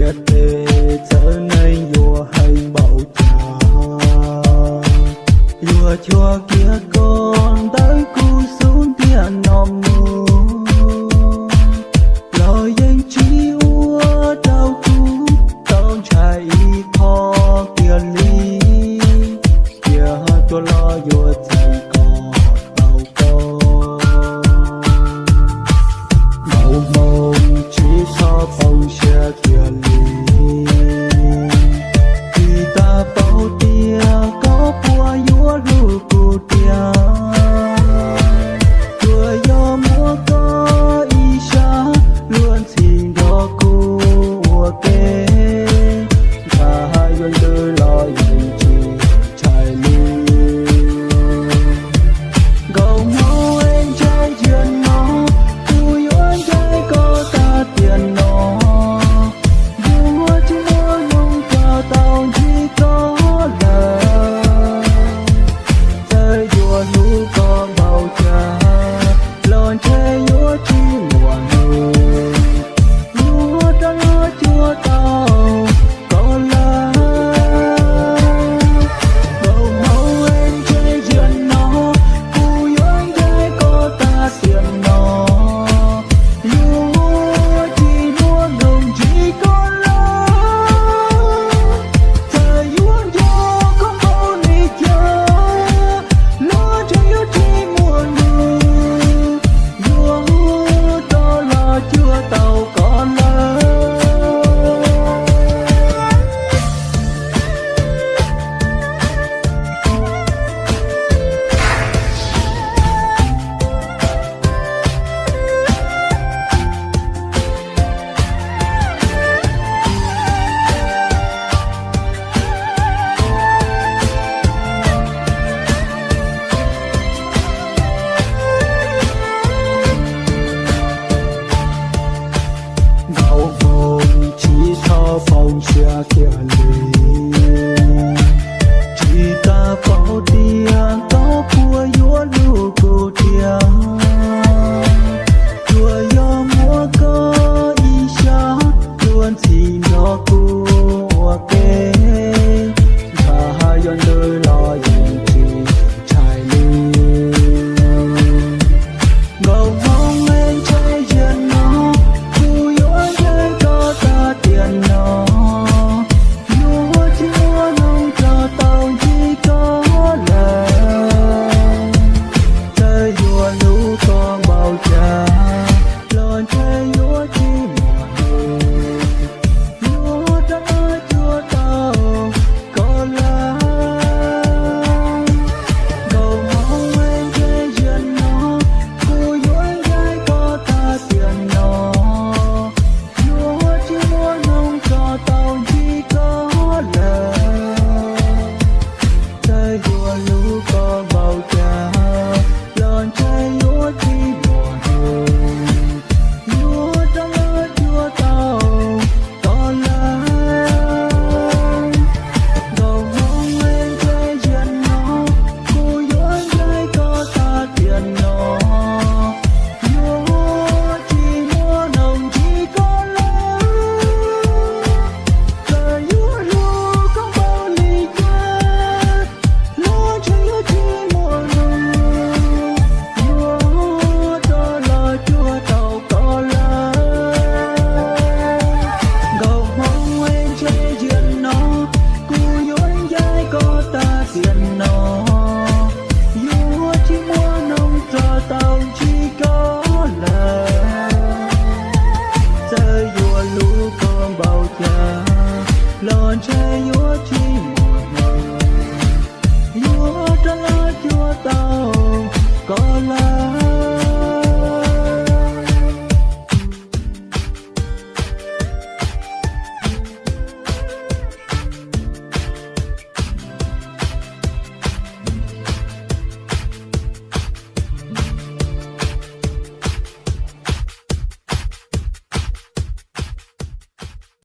Tiag tes txawv neeg yuav heev npaum cas, yuav cuag kiag koj ntawm kuv xub ntiag no mus, los yeej tsis ua rau kuv tau ntshai ib qho kiag li. Cia tuaj los yuav txeeb kom tau koj. Npaum hmoov tsis txhob poob siab kiag li, vim tab paub tias koj puas yuav hlub kuv tiag. Tsuas yog muaj koj ib sab luag ntxhi nrog kuv ua ke, ntshe yuav ntws los yeej tsis ntshai li. Nkauj hmoob es ntshe ziag no, kuv yuav ncaim koj tag tiam no. Yuav tsis muaj hnub koj tau ntsib koj lawm. Txawm yuav hlub koj npaum cas los ntshe yuav tsis muaj hnub yuav rov los cuag tau koj lawm. Nkauj hmoob es ntshe ziag no, kuv yuav ncaim koj tag tiam no. Yuav tsis muaj hnub ntsib koj lawm. Txawm yuav nco koj npaum li cas los ntshe yuav tsis muaj hnub yuav rov los cuag tau koj lawm. Nkauj hmoob tsis txhob poob siab kiag li.